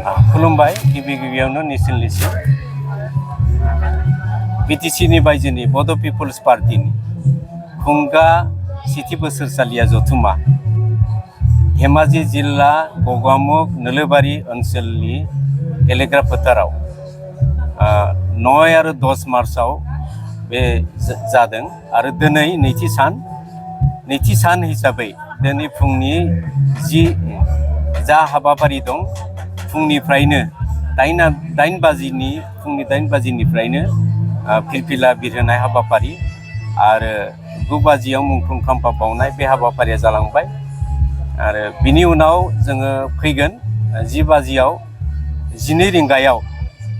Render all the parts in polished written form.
खुलुमबाय गिबि गिबियावनो नेसनेलिस्ट बिटिसिनि बायजोनि बड' पिपल्स पार्टिनि खुंगा सेथि बोसोरसालिया जथुमा धेमाजि जिल्ला गगामुग नोलोबारि ओनसोलनि गेलेग्रा फोथाराव 9 आरो 10 मार्चआव बे जादों आरो दिनै नैथि सान हिसाबै दिनै फुंनि जा हाबाफारि दं फुंनिफ्रायनो 8 बाजिनिफ्रायनो फिरफिला बिरहोनाय हाबाफारि आरो 9 बाजियाव मुंख्लं खाम्फा बावनाय बे हाबाफारिया जालांबाय आरो बिनि उनाव जोङो फैगोन 10 बाजियाव 12 रिंगायाव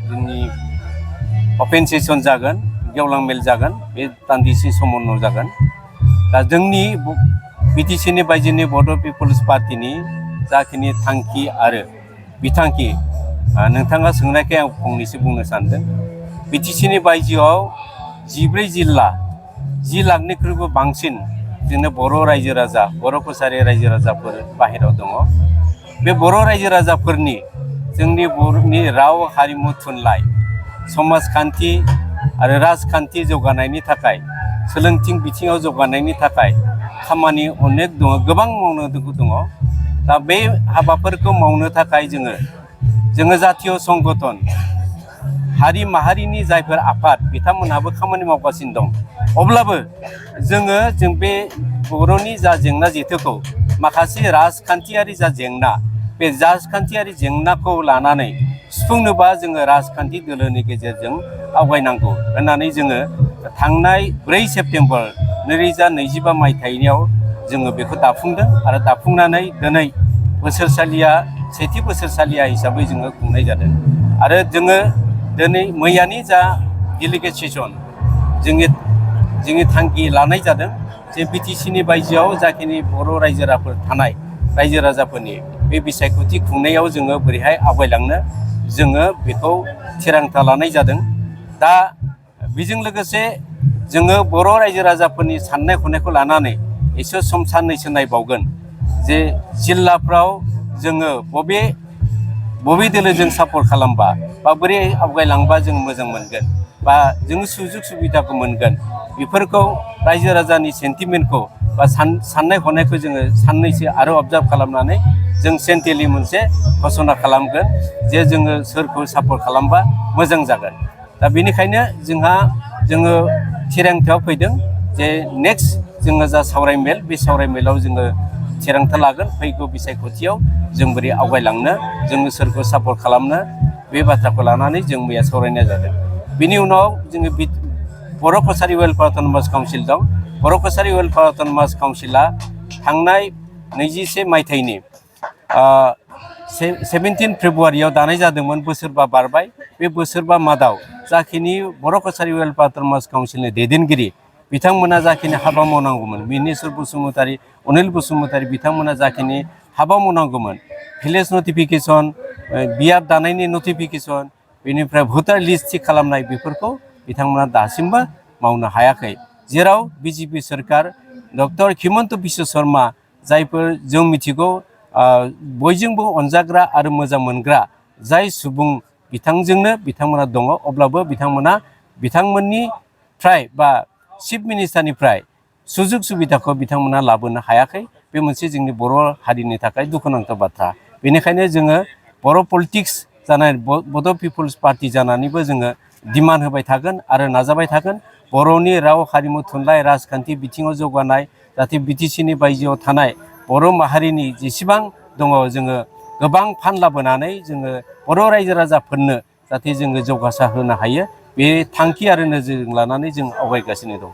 जोंनि अपेन सेसन जागोन गेवलां मेल जागोन बे दान्दिसे सम उनाव जागोन दा जोंनि बिटिसिनि बायजोनि बड' पिपल्स पार्टिनि जाखिनि थांखि आरो बिथांखि नोंथाङा सोंनायखाय आं फंनैसो बुंनो सानदों बिटिसिनि बायजोआव 14 जिल्ला 10 लाखनिख्रुइबो बांसिन जोंनो बर' रायजो राजा बर' कसारि रायजो राजाफोर बाहेरायाव दङ बे बर' रायजो राजाफोरनि जोंनि बर'नि राव हारिमु थुनलाइ समाजखान्थि आरो राजखान्थि जौगानायनि थाखाय सोलोंथाइ बिथिङाव जौगानायनि थाखाय खामानि अनेक दङ गोबां मावनो दङ दा बे हाबाफोरखौ मावनो थाखाय जोङो जातीय संगठन हारि माहारिनि जायफोर आफाद बिथांमोनहाबो खामानि मावगासिनो दं अब्लाबो जों बे बर'नि जा जेंना जेथोखौ माखासे राजखान्थियारि जा जेंना बे राजखान्थियारि जेंनाखौ लानानै सुफुंनोबा जोङो राजखान्थि दोलोनि गेजेरजों आवगायनांगौ होननानै जोङो थांनाय 4 सेप्तेम्बर 2025 मायथाइयाव जोङो बेखौ दाफुंदों आरो दाफुंनानै दिनै सेथि बोसोरसालिया हिसाबै जोङो खुंनाय जादों आरो जोङो दिनै मैयानि जा डेलिगेट सेसन जोंनि थांखि लानाय जादों जे बिटिसिनि बायजोआव जाखिनि बर' रायजो राजाफोरनि बे बिसायख'थि खुंनायाव जोङो बोरैहाय आवगायलांनो जोङो बेखौ थिरांथा लानाय जादों दा बेजों लोगोसे जोङो बर' रायजो राजाफोरनि साननाय हनायखौ लानानै एसे सम साननैसो नायबावगोन जे जिल्लाफ्राव जोङो बबे दोलोजों सापर्ट खालामबा बा बोरै आवगायलांबा जों मोजां मोनगोन बा जों सुजुग सुबिदाखौ मोनगोन बेफोरखौ रायजो राजानि सेन्टिमेन्टखौ बा साननाय हनायखौ जोङो साननैसो आरो अबजार्भ खालामनानै जों सेन्ट्रेलि मोनसे घोषणा खालामगोन जे जोङो सोरखौ सापर्ट खालामबा मोजां जागोन दा बेनिखायनो जोङो थिरांथायाव फैदों जे नेक्स्ट जोङो जा सावरायमेल बे सावरायमेलाव जोङो थिरांथा लागोन फैगौ बिसायख'थियाव जों बोरै आवगायलांनो जोङो सोरखौ सापर्ट खालामनो बे बाथ्राखौ लानानै जों मैया सावरायनाय जादों बिनि उनाव जोङो बर' कसारि वेलफेयार अट'नमास काउन्सिल दं बर' कसारि वेलफेयार अट'नमास काउन्सिला थांनाय 21 मायथाइनि 17 फेब्रुवारियाव दानाय जादोंमोन बोसोरबा बारबाय बे बोसोरबा मादाव जाखिनि बर' कसारि वेलफेयार अट'नमास काउन्सिलनि दैदेनगिरि बिथांमोना जाखिनि हाबा मावनांगौमोन मिनेश्वर बसुमतारी अनिल बसुमतारी बिथांमोना जाखिनि हाबा मावनांगौमोन भिलेज नटिफिकेसन बियाब दानायनि नटिफिकेसन बेनिफ्राय भटार लिस्ट थिक खालामनाय बेफोरखौ बिथांमोना दासिमबो मावनो हायाखै जेराव बिजेपि सोरखार डक्टर हिमन्त बिश्व शर्मा जायफोर जों मिथिगौ बयजोंबो अनजाग्रा आरो मोजां मोनग्रा जाय सुबुं बिथांमोना दङ अब्लाबो बिथांमोननिफ्राय बा चिफ मिनिस्टारनिफ्राय सुजुग सुबिदाखौ बिथांमोना लाबोनो हायाखै बे मोनसे जोंनि बर' हारिनि थाखाय दुखुनांथाव बाथ्रा बेनिखायनो जोङो बर' पलिटिक्स जानाय बड' पिपल्स पार्टि जानानैबो जोङो डिमान्ड होबाय थागोन आरो नाजाबाय थागोन बर'नि राव हारिमु थुनलाइ राजखान्थि बिथिङाव जौगानाय जाहाथे बिटिसिनि बायजोआव थानाय बर' माहारिनि जेसेबां दङ जोङो गोबां फान्ड लाबोनानै जोङो बर' रायजो राजाफोरनो जाहाथे जोङो जौगासार होनो हायो बे थांखि आरो नोजोर लानानै जों आवगायगासिनो दं।